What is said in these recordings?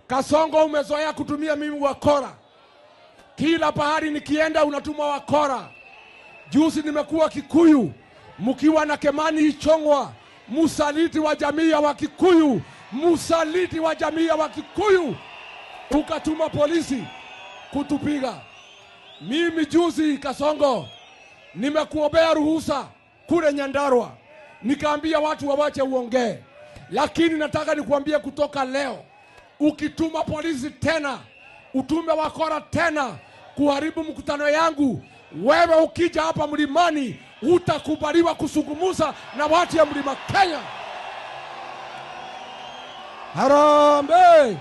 Kasongo, umezoea kutumia mimi wakora. Kila pahali nikienda unatuma wakora. Juzi nimekuwa Kikuyu, mkiwa na Kemani Ichong'wa, msaliti wa jamii ya Wakikuyu, msaliti wa jamii ya Wakikuyu, ukatuma polisi kutupiga. Mimi juzi Kasongo nimekuombea ruhusa kule Nyandarua, nikaambia watu wawache uongee, lakini nataka nikuambie kutoka leo, ukituma polisi tena, utume wakora tena kuharibu mkutano yangu, wewe ukija hapa mlimani utakubaliwa kusungumuza na watu ya Mlima Kenya. Harambee!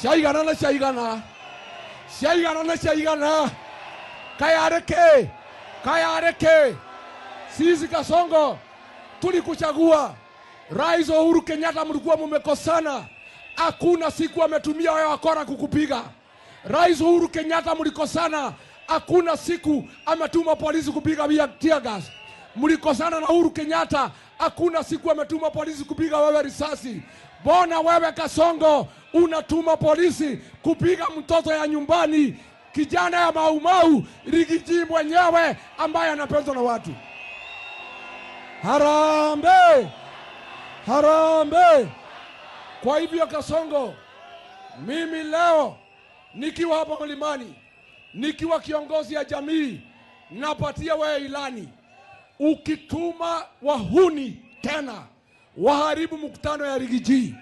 Shaigana na shaigana, shaigana na shaigana, kayareke kayareke. Sisi Kasongo tulikuchagua. Rais Uhuru Kenyatta mlikuwa mumekosana, hakuna siku ametumia wewe wakora kukupiga. Rais Uhuru Kenyatta mlikosana, hakuna siku ametuma polisi kupiga tear gas. Mlikosana na Uhuru Kenyatta, hakuna siku ametuma polisi kupiga wewe risasi. Bona wewe Kasongo unatuma polisi kupiga mtoto ya nyumbani, kijana ya Maumau, Rigiji mwenyewe ambaye anapendwa na watu. Harambee! Harambee! Kwa hivyo Kasongo, mimi leo nikiwa hapa mlimani, nikiwa kiongozi ya jamii, napatia wewe ilani. Ukituma wahuni tena waharibu mkutano ya Rigiji,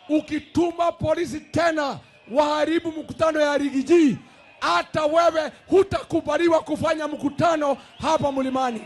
ukituma polisi tena waharibu mkutano ya Rigiji, hata wewe hutakubaliwa kufanya mkutano hapa mlimani.